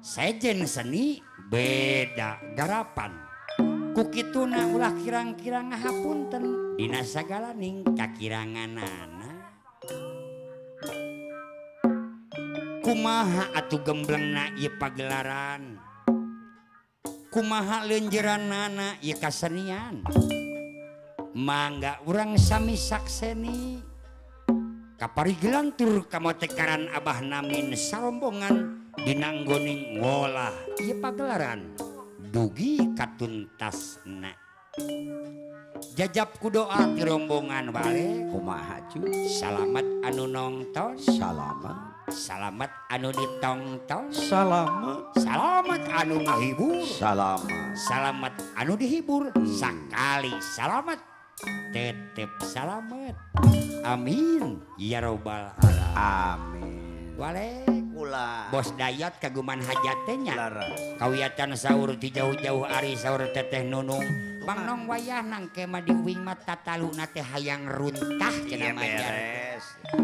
Sejen seni beda garapan. Ku kituna ulah kirang-kirang ngahapunten dina sagalaning kakiranganana. Kumaha atuh gemblengna ieu pagelaran. Kumaha leunjeranana ieu kasenian. Mangga urang sami sakseni. Kaparigelan tur kamotekaran Abah Namin sarombongan dinanggoning ngolah ieu pagelaran dugi katuntasna. Jajab ku doa ti rombongan balik. Kumaha cu? Salamat anu nongton, salamat. Salamat anu ditongton, salamat. Salamat anu ngahibur, salamat. Salamat anu dihibur, sakali salamat tetep salamat. Amin ya robbal alamin. Amin. Wale kula Bos Dayat kaguman hajatnya. Kawiatan sahur ti jauh-jauh ari sahur teteh Nunung. Bang Nong wayah nangke mah di uing mah tataluna teh hayang runtah cenah majar.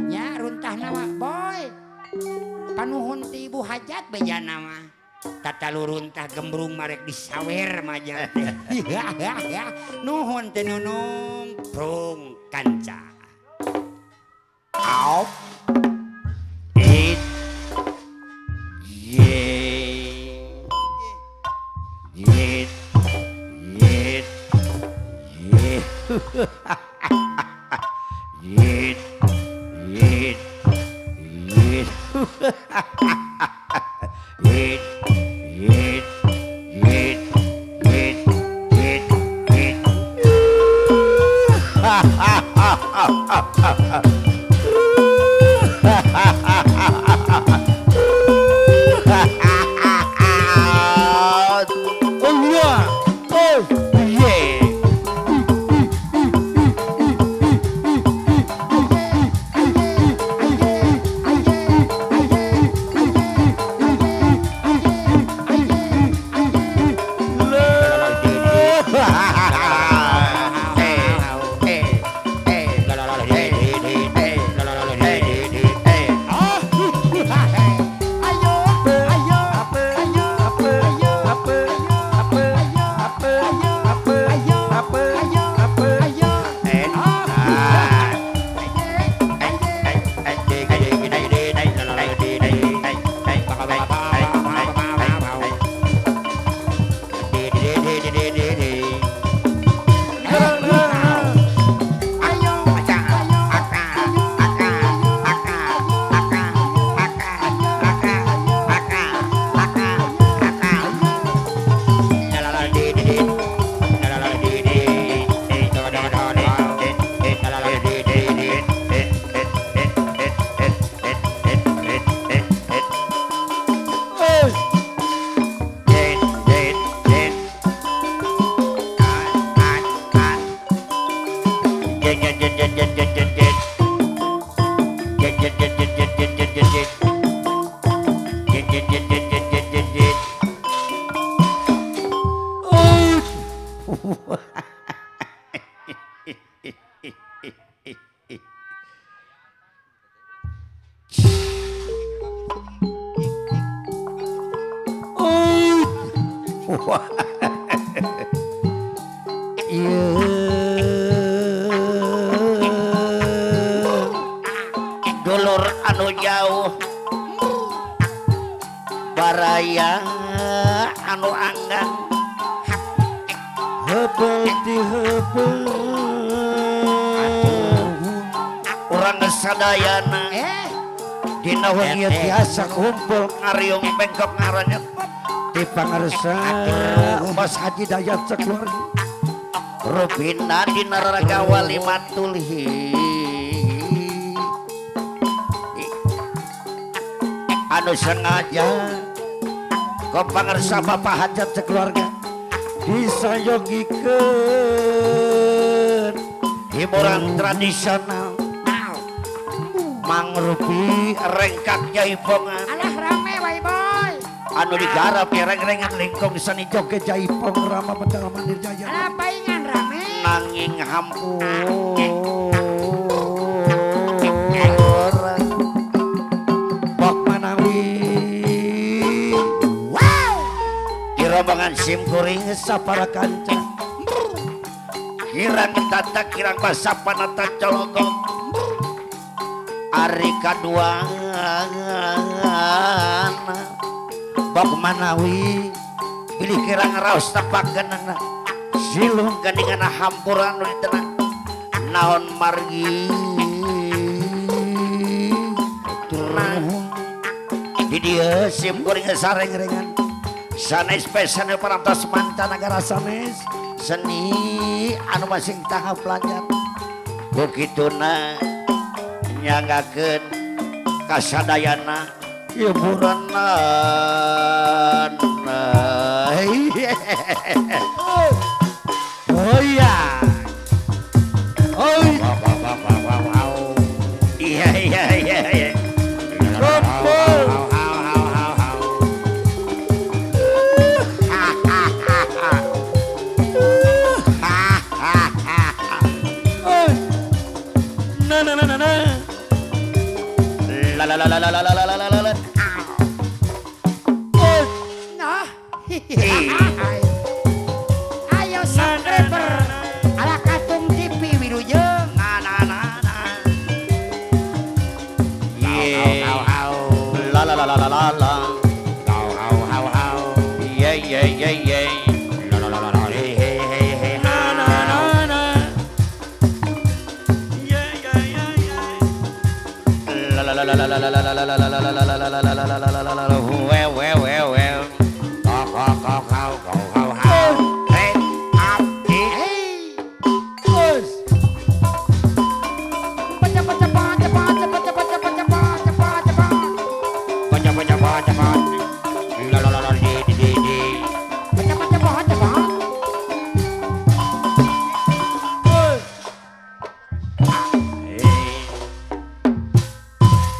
Nya runtahna mah boy. Panuhun ti ibu hajat bejana mah. Tatalu runtah gembrung marek disawer majar teh. Nuhun teh Nunung prung kanca. Au. It. Ye. Ye. Ye. Ye. Ye. Ye. Ye. Ye. Ye. Ye. Ye. Ye. Ye. Ha ha ha ha ha. Dulur anu jauh baraya anu anggang hebel di hebel urang sadayana dina wengi biasa kumpul ngariung bengkok ngarannya di pangarsa Mas Haji Dayat sakeluarga Rubina dina raraga wali matulhi anu sengaja ku pangarsa Bapak Hajat sekeluarga disayogikeun hiburan tradisional Mang Rupi rengkak jaipongan. Alah rame wae boy. Anu digarap reng-rengan lingkung seni joget jaipong rama pedang mandir jaya. Alah paingan rame. Nanging hampura. Bok manawi. Rombongan simkuring sapara kanca. Kirang tata kirang basa panata cologong. Ari kaduana bok manawi bilih kirang raos tepakeunana silung gandingan hampuran nu ditenang naon margi turun di dieu simkuring sareng-rengan sanes pesan parantos mancanagara sanes seni anu masing tahap pelajar kukituna nyanggakeun kasadayana hiburan. Oh iya, oh iya iya iya iya. Na na na na na. La la la la la la la la la. Nah. Ayo subscriber ala Katung TV wilujeng. Na na na na. La la la la la la. Hau hau hau hau. Ye ye ye ye. La la la la la. Hey hey hey hey. Na na na na. Ye ye ye ye. La la la la la la la la la la la la la la la la la la la. Well well well well. Go go go go go go go. Hey up hey. Terus. Baca baca baca baca baca baca baca baca baca baca baca baca baca. La la la la di di di. Baca baca baca baca.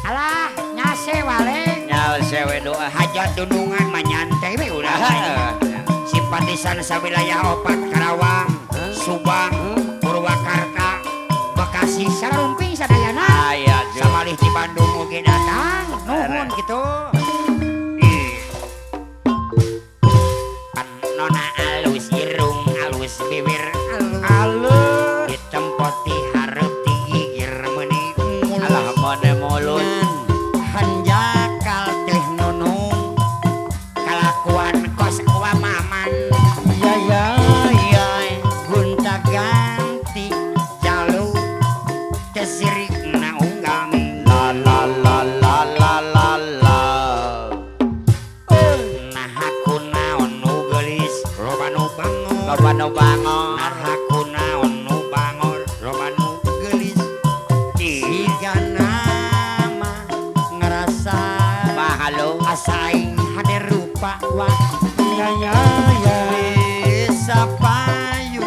Alah nyase waleng. Nyase we doa hajat dunungan mah nyantai we udah. Simpatisan sawilayah opat Karawang, Subang, Purwakarta, Bekasi, sarumping sadayana. Samalih di Bandung oge datang, nuhun kitu. Panona alus irung alus bibir alus ditempoti hareup ti gigir meuni mulus. Alah meuni mulus. Hanjakal teh nunung kalakuan kos wamaman. Ya ya ya gonta ganti jalu tesirikna unggaming. La la la la la la la. Nah aku naon nu geulis loba nu bangor. Loba nu bangor. Nah aku naon nu bangor loba nu geulis. Siga nama ngarasa mahalo asa aing hade rupa wa. Ya ya ya. Bisa payu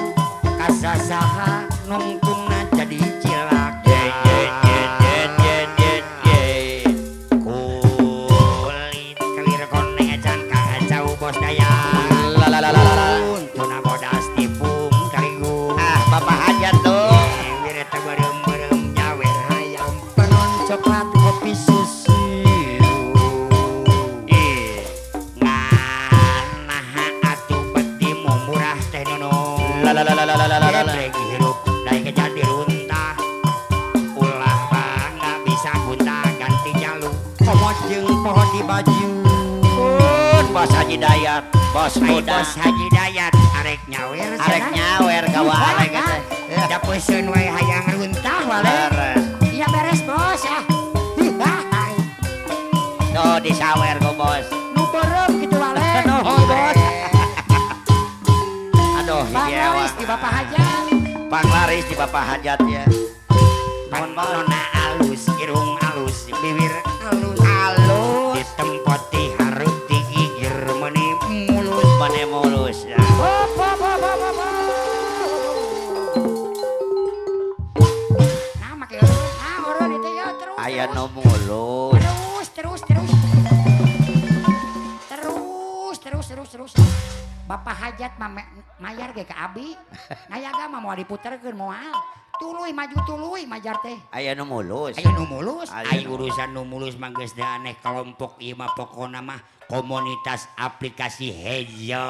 kasasaha nungtungna jadi cilaka. Ye ye ye ye ye ye ye. Kulit kelir koneng ecan kacau bos daya. La la la la la. Untuna bodas tipung karigu. Ah bapak hajat tuh. Wir teu beureum-beureum nyawer hayam penon coklat kopi susu. Nganaha atuh beti murah teh nunung. La la la la la la la la. Hirup daek jadi runtah. Ulah bangga bisa gonta ganti jalu. Komo jeung poho di baju. Pun bos Haji Dayat, bos muda. Bos Haji Dayat arek nyawer. Arek nyawer ka waleng teh. Da peuseun we hayang runtah waleng. Iya beres bos ah. Tuh disawer ku bos. Nu beureum kitu waleng. Nuhun bos. Aduh, panglaris di Bapak Hajat. Panglaris di Bapak Hajat ya. Panona alus, irung alus, bibir alus. Alus. Ditempoti hareup ti gigir meuni mulus. Meuni mulus ya. Hop hop hop hop hop. Nah make ah eureun itu ya terus. Aya nu mulus. Terus terus terus. Terus terus terus terus. Bapak Hajat mah mayar ge ka abi. Nayaga mah moal diputerkeun moal. Tuluy maju tuluy majar teh. Aya nu mulus. Aya nu mulus. Ai urusan nu mulus mah geus aneh kelompok ieu mah pokona mah Komunitas aplikasi hejo.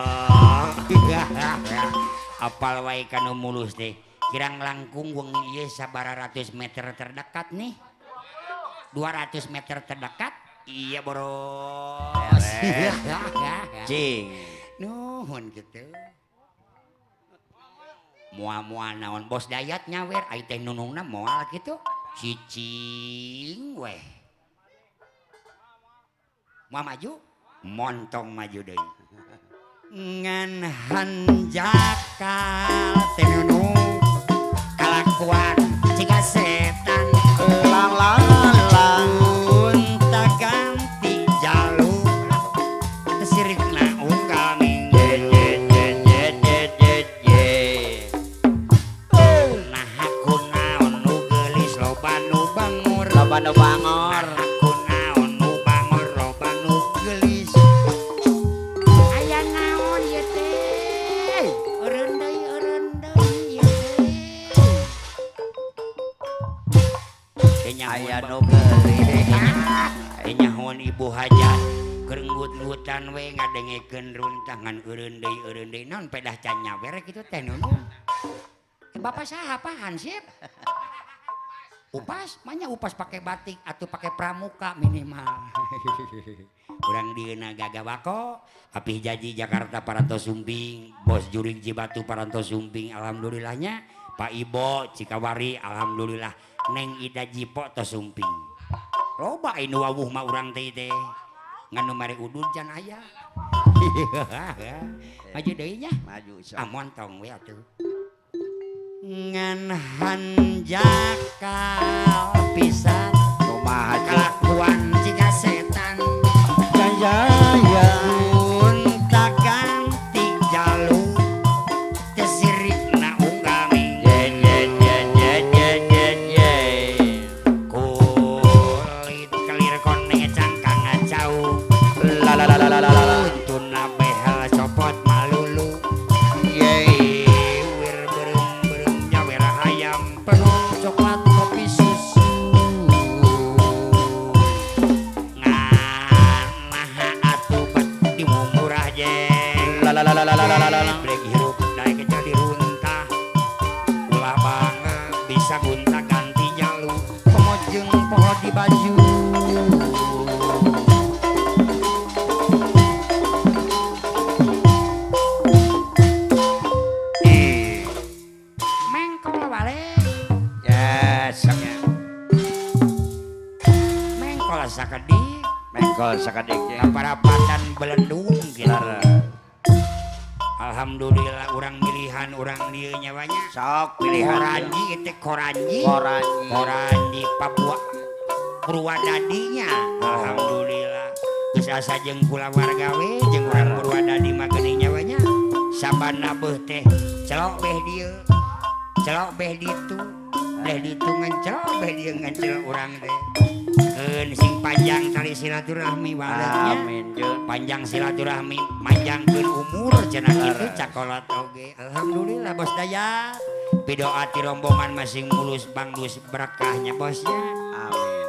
Apal wae kanu mulus teh. Kirang langkung wengi ieu sabaraha ratus meter terdekat nih. 200 meter terdekat. Iya boros. Cing. Nuhun kitu. Moal-moal naon bos Dayat nyawer ai teh nunungna moal kitu. Cicing weh. Moal maju, montong maju deui. Ngan hanjakal teh nunung kalakuan ciga setan lang lang lang unta ganti jalur sirikna unggal minggu. Nah aku naon nu geulis loba nu bangor, loba nu bangor. Nah aku naon nu bangor loba nu geulis. Aya naon ieu teh? Eureun deui ieu teh. Aya nu geulis. Nyahoan ibu hajat kerenggut-nggutan we ngadengekeun runtah ngan eureun deui naon pedah can nyawer kitu teh nunung. Bapak saha Pak Hansip? Upas, manya upas pakai batik atau pakai pramuka minimal. Urang dieuna gagah bako, Apih Jaji Jakarta parantos sumping, Bos Jurig Cibatu parantos sumping, alhamdulillahnya Pak Ibo Cikawari alhamdulillah, Neng Ida Jipo tos sumping. Loba anu wawuh mah urang teh teh. Ngan nu mare udud can aya. Maju deui nya? Maju sok. Ah montong we atuh. Ngan hanjakal pisan kumaha kalakuan ciga setan jaya unta ganti jalur teh sirikna unggal minggu. Kulit kelir kone cangkang ngacau la la la la la la untuna behel copot malulu wir berem-berem nyawer hayam penuh coklat kopi susu. Ngan maha atuh bet di murah jeng la la la la la la la. Brek hirup daek jadi runtah ulah banget bisa gonta ganti jalu pemojeng poho di baju. Mengkol balik Yes, mengkol sakedik mengkol sakedik parapatan belendung gitu. Alhamdulillah urang pilihan urang dieu nyawanya. Sok pilihan Koranji teh koranji. Koranji. Koranji Papua Purwadadinya. Alhamdulillah. Geus asa jeung kulawarga we jeung urang Purwadadi mah geuning nyawanya. Sabana beuh teh celok beh dieu. Celok beh ditu. Beh ditu ngan celok beh dieu ngan celok urang teh. Keun sing panjang tali silaturahmi waleutnya. Amin jeung panjang silaturahmi manjangkeun umur cenah kitu cakolot oge. Alhamdulillah bos Dayat. Pidoa ti rombongan masing mulus bangdus berkahnya bosnya. Amin.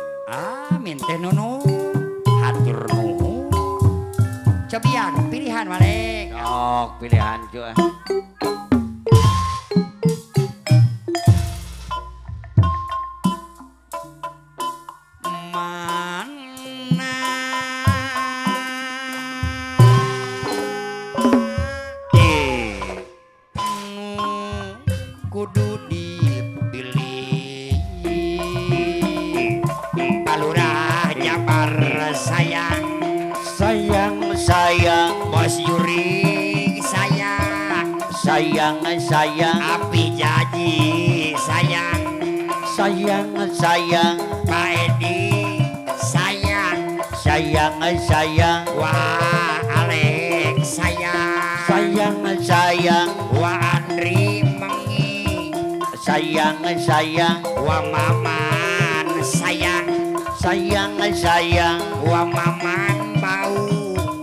Amin teh nunu. Hatur nuhun. Cobian pilihan balik. Sok pilihan cuy. Mana kudu dipilih Palurah Jabar sayang sayang sayang Bos Yuri sayang sayang sayang Api Jaji sayang sayang sayang Pak Edi sayang sayang sayang Wah Alex sayang sayang sayang Wah Andri Mengi sayang sayang Wah Maman sayang sayang sayang Wah Maman bau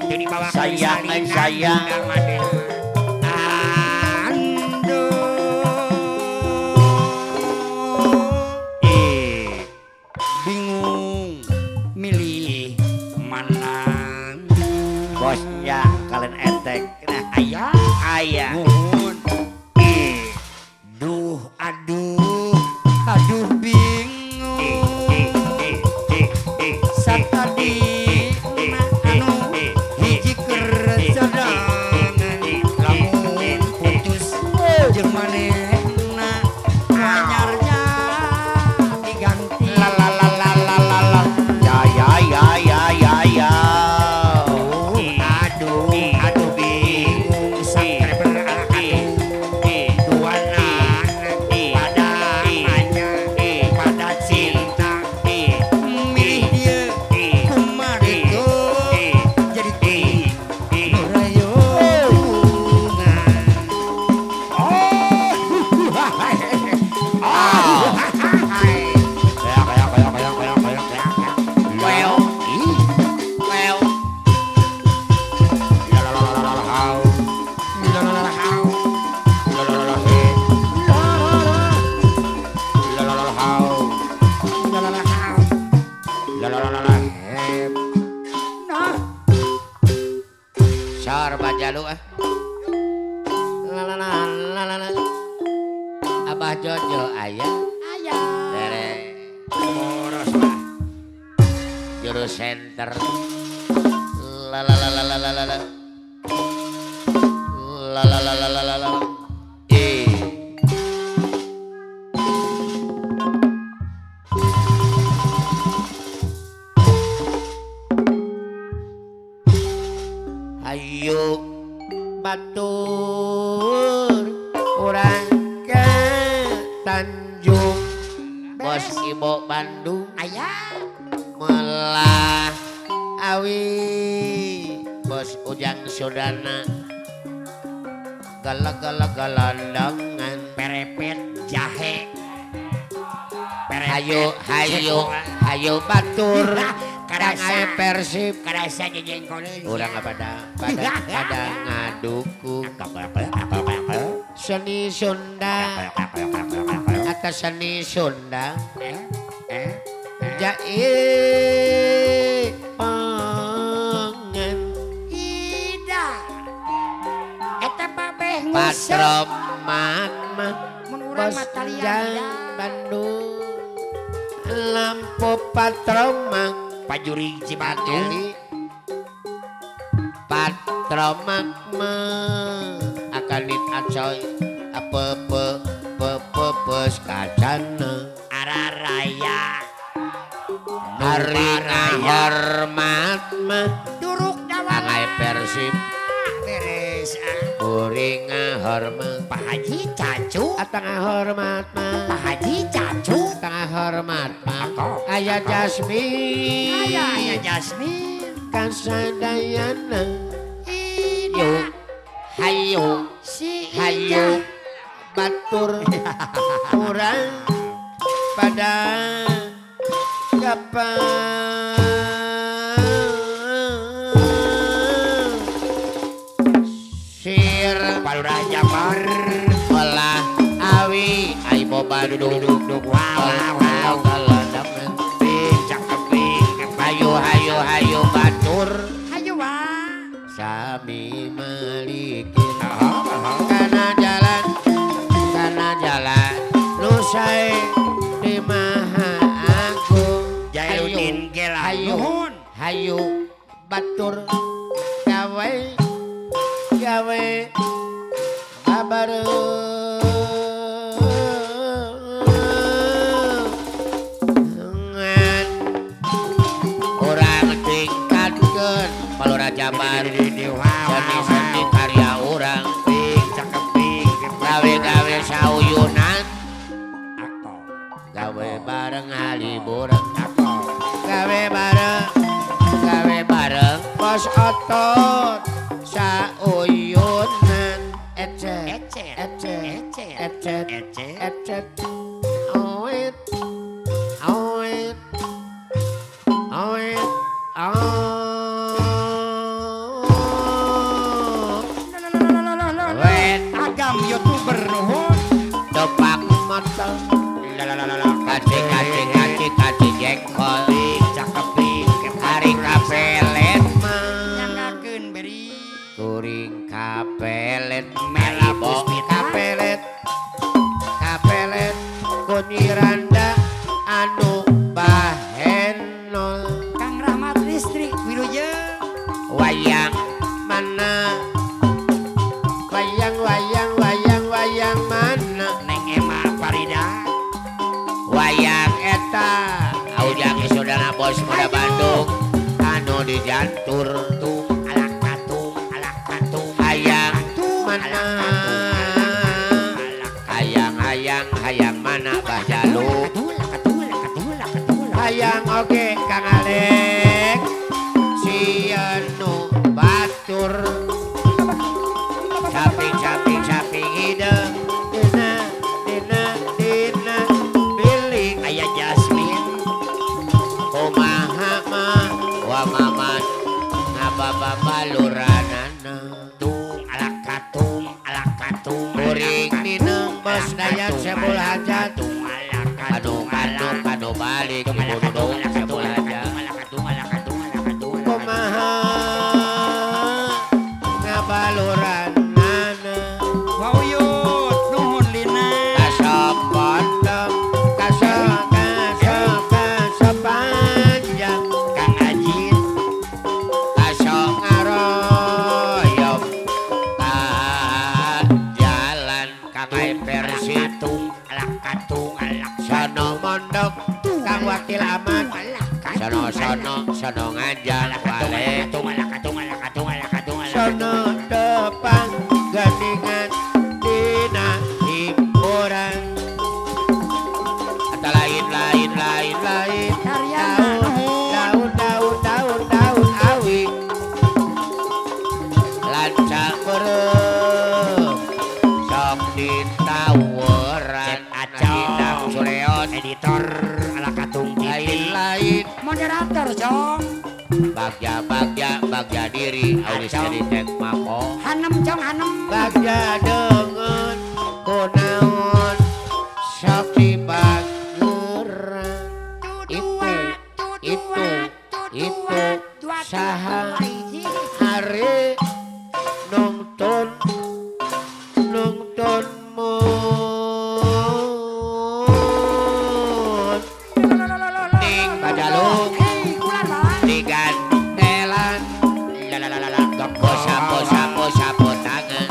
jadi bawa sayang sayang Ando bingung milih mana. Sor bajalu ah. La la la la la la. Abah Jojo aya. Aya. Dere. Boros mah. Juru center. La la la la la la la. La la la la la la. Ayo batur urang ke Tanjung Bos Ibo Bandung aya melah awi Bos Ujang Sudana gala-gala galandangan perepet jahe perepet hayo hayo hayo batur karasa Persib karasa jejengkoleun urang pada pada pada ngadukung seni Sunda atas seni Sunda jae pengen ida eta babeh nguseup patromak mah mun urang mah talian Bandung lampu patromak Pajuri Cibatu patromak mah akanit acoy ape pe pe pe pes kacana araraya hari ngahormat mah duruk dawa angai Persib beres ah kuring ngahormat Pak Haji Cacu atang ngahormat mah Pak Haji Cacu atang ngahormat mah aya Jasmine aya aya Jasmine kasadayana ida hayu si hayu batur urang pada kapan sir Palurah Jabar olah awi aibo Bandung duduk wow wow galandangan hayu hayu hayu batur hayu wa sami malikin kana jalan nusai di Maha Agung Jailuddin Gela hayu nuhun hayu batur gawe gawe babarengan urang tingkatkeun Palurah Jabar seni-seni karya urang gawe-gawe sauyunan gawe bareng haliburan gawe bareng bos otot sauyunan ecet ecet ecet ecet awet awet awet awet agam youtuber nuhun topak mata kaci kaci kaci kaci jengkol cakep hari kapelet mah nyanggakeun beri kuring kapelet Mela Puspita kapelet kapelet kunyiranda anu bahenol Kang Rahmat listrik wilujeng wayang mana wayang wayang wayang wayang mana Neng Ema Farida wayang eta Ujang Sudana bos muda Bandung anu dijantur tung alak katung alak katung hayang mana alak hayang hayang hayang mana Bah Jalu hayang oge Kang Alek sieun nu batur sapi sapi sapi hideung dina dina dina bilik aya Jasmine kumaha mah wa maman ngababaluranana tung alak katung alak katung kuring nineng bos Dayan Sebul Hajat tung alak anu katung kanu kanu balik ibu dudung Sebul Hajat alak katung alak katung alak katung kumaha Babaluran nana Wauyut nuhun lina Kasop potong kasop kasop kasop panjang Kang Ajit kasop ngaroyom jalan Kang Persib katung alak katung alak sono mondok Kang Wakil Aman sono sono sono ngajak wale katung alak katung alak katung alak katung alak sono tepang gandingan dina hiburan atau lain lain lain lain daun daun daun daun daun awi lancak berem sok ditawaran Acong Sureon editor ala katung lain lain moderator cong bagja bagja bagja diri awis jadi tek mako hanem cong hanem bagja dengan kunaon sok dibaguran itu saha hari nonton nonton mun ning bajalung digantelan sapo sapo sapo tangan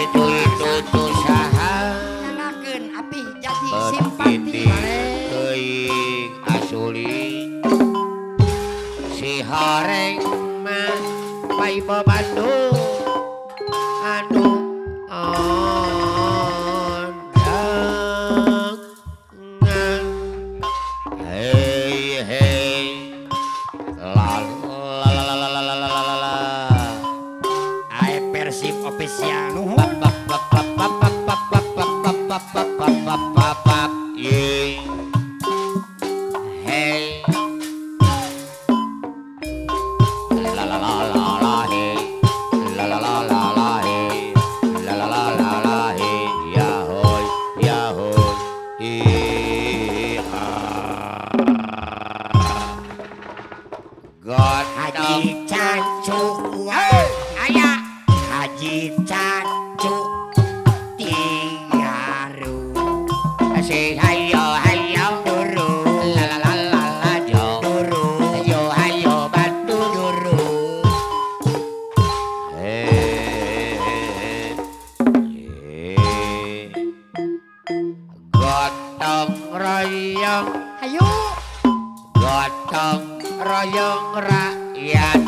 itu itu saha nanakeun api jadi simpati teuing asuli si horeng mah paibo Bandung anu ondang hei hei la la la la la la la la la ae Persib official nuhun pap pap pap pap pap pap pap pap pap pap pap pap pap pap ye hey la la la la la hey la la la la la hey la la la la la hey ya hoy ya hoy hi God Haji Cacuk aya Haji Cacuk Tiaru si hayo hayo turu la la la la la jo turu hayo hayo batu turu gotong royong hayo gotong royong rakyat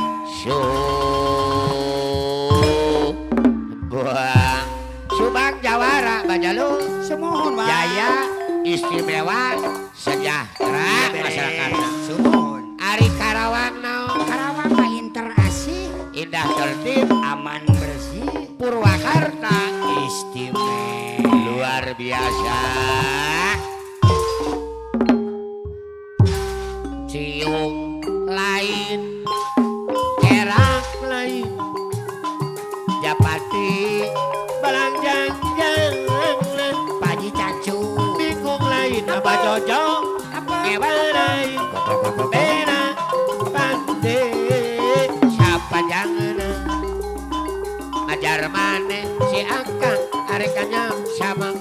Subang Subang Jawara Bajalu sumuhun Pak Jaya istimewa sejahtera masyarakat sumuhun Ari Karawang naon Karawang mah interasi indah tertib aman bersih Purwakarta istimewa luar biasa ciung lain erak lain japati balanjang jangan Paji Cacuk bingung lain apa cocok apa ngewa lain bena pande siapa jangan ajar mane si akang arekanya sama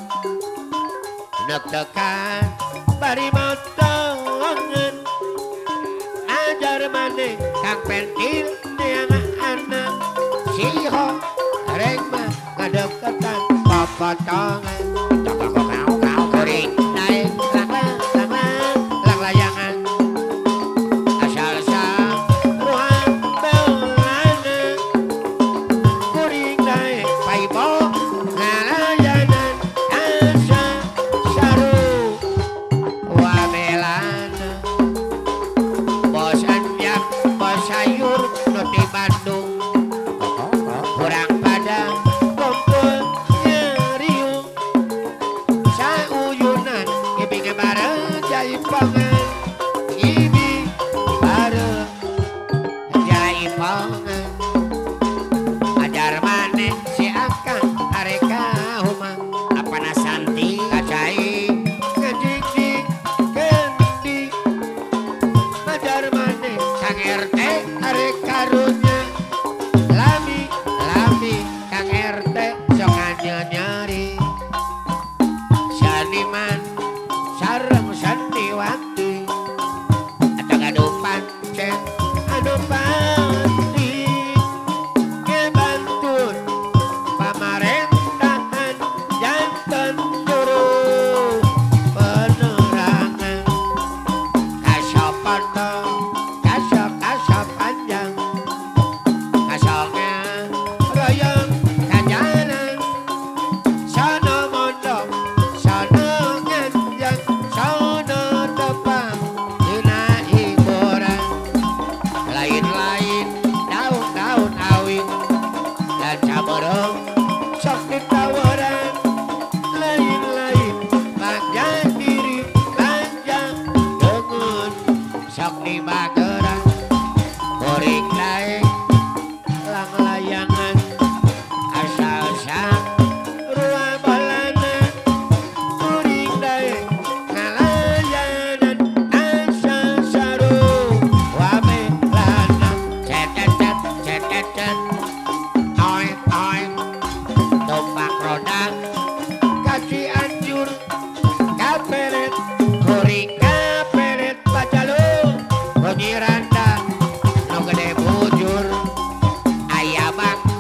nek-nekan bari motongan ajar mane kang pentil neang anak si ho reng mah ngadeketan papotongan kuring naik lang lang lang lang lang layangan asal saruan beulana kuring naik paibo ngalayanan asa saru wabelana bos anjak bos sayur nu ti Bandung kurang padang kumpul nyeriung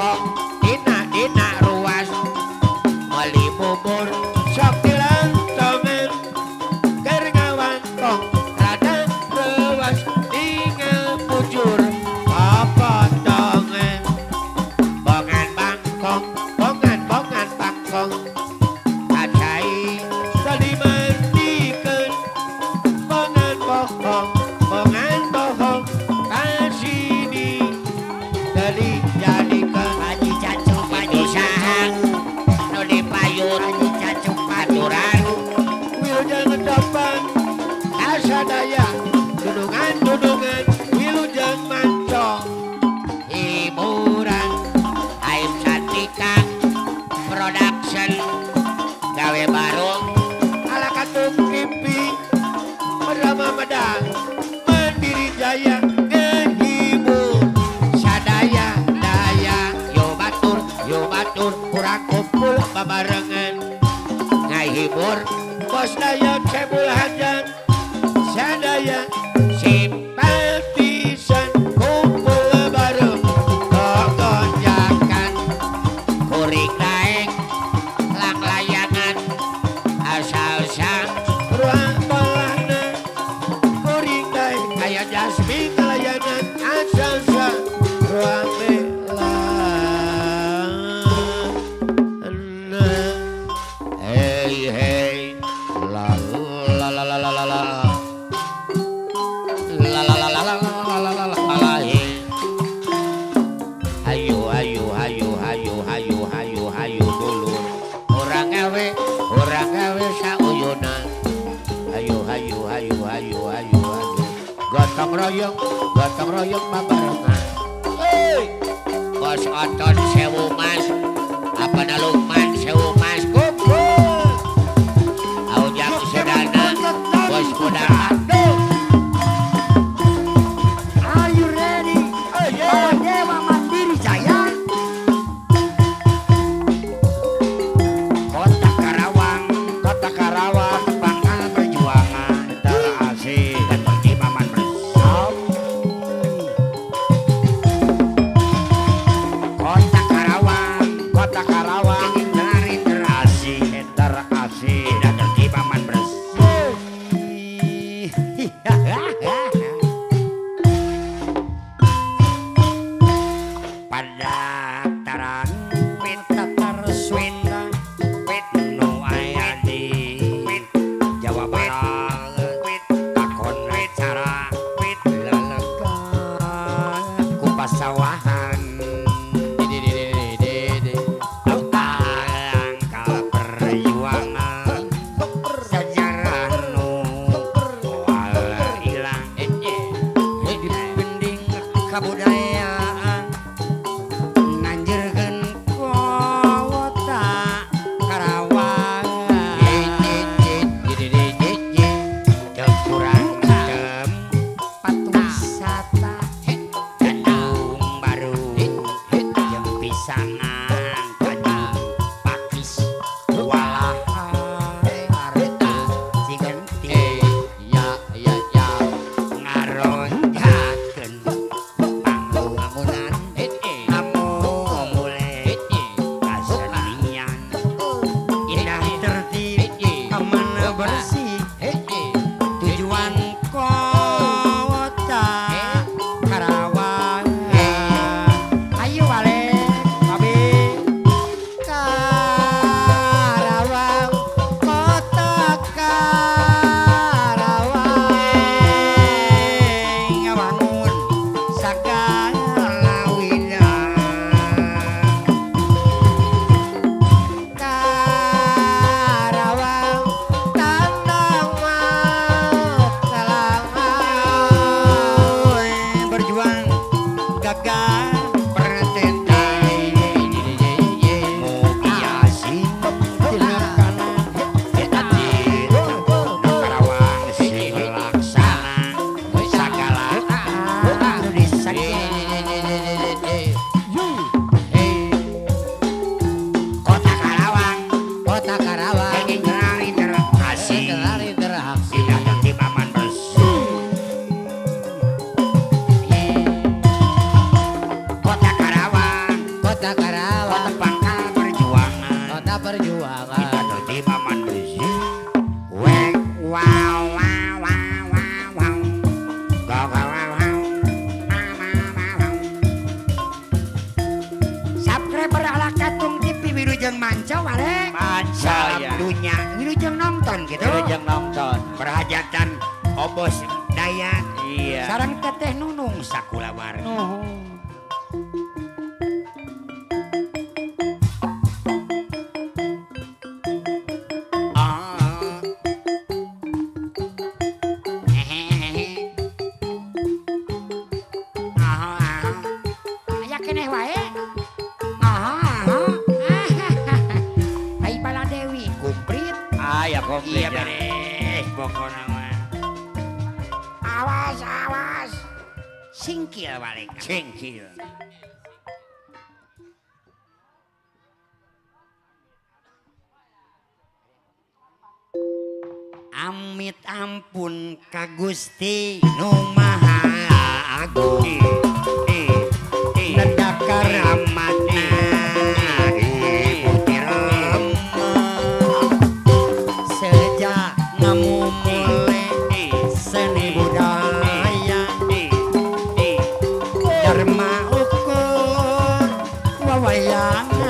Bangkong dina dina ruas meuli bubur sok dilantongan keur ngawangkong rada reuas tinggal bujur papotongan bongan bangkong bongan bongan bangkong kacai sadimandikeun bongan bohong bongan bohong kasini dari jadikeun Haji Cacuk Haji saha nu dipayun Haji Cacuk aturan wilujeng depan kasadaya dunungan dunungan wilujeng mancong hiburan Aib Santika Production gawe barung ala katung pipi berama medang Mandiri Jaya ngehibur sadaya daya yo batur kurang kumpul babarengan ngahibur bos daya cebul hajat sadaya simpatisan kumpul bareng gogonjakan kuring daeng lang layangan asal sang ruang belana kuring daeng kaya jasmine layanan asal sang ruang belana. Hey hey la la la la la la la la la la la la la la la la hey. Hayu hayu hayu hayu hayu hayu hayu dulur urang gawe sauyunan hayu hayu hayu hayu hayu hayu gotong royong babarengan. Hey Bos Oton sewu mas apa Lukman sewu mas kumpul Aujang Sudana bos muda. Are you ready? Yeah. Dewa Mandiri Jaya. Kota Karawang, Kota Karawang pangkal perjuangan terasih seperti paman bersau. Kota Karawang, Kota Karawang dari terasih terasih tidak tertiba paman bersau. Padataran Tatar Sunda nu aya di Jawa Barat takon cara lelegan ku pasawahan angka perjuangan sejarah nu moal ilang dipending kabudayaan nanjeurkeun kota Karawang teu kurang tempat wisata Bandung Baru jeung pisangan Tanjung Pakis Walahar Cigenti ya ya ya ngaronjakeun pangbangunan amule kasenian indah tertib aman bersih tujuan kota Karawang. Ayo balik babe Karawang kota Karawang ngabangun sagala wida Karawang tandang kalangan berjuang gagah pretenda mugi tilakana Karawang sing laksana sagala anu disagala. Kota Karawang, Kota Karawang kenging kenal interaksi interaksi tidak tertib aman bersih. Kota Karawang, Kota Kota Karawang. Kota pangkal perjuangan. Kota perjuangan. Kita terima manusia. Wek wow wow wow wow wow. Go go wow wow. Wow. Subscriber ala Katung TV wilujeng manca wale. Manca ya. Salam dunya wilujeng nonton gitu. Wilujeng nonton. Perhajatan Obos Daya. Iya. Sarang Teteh Nunung sakulawargi. Nuhun. Aya keneh wae. Ai Bala Dewi kumplit. Aya komplit. Iya beres pokona mah. Awas awas. Singkil balik. Singkil. Amit ampun ka Gusti Nu Maha Agung. Nedakar karamatna Ibu Tirema. Sejak ngamumule seni budaya Dharma ukur wawayangan.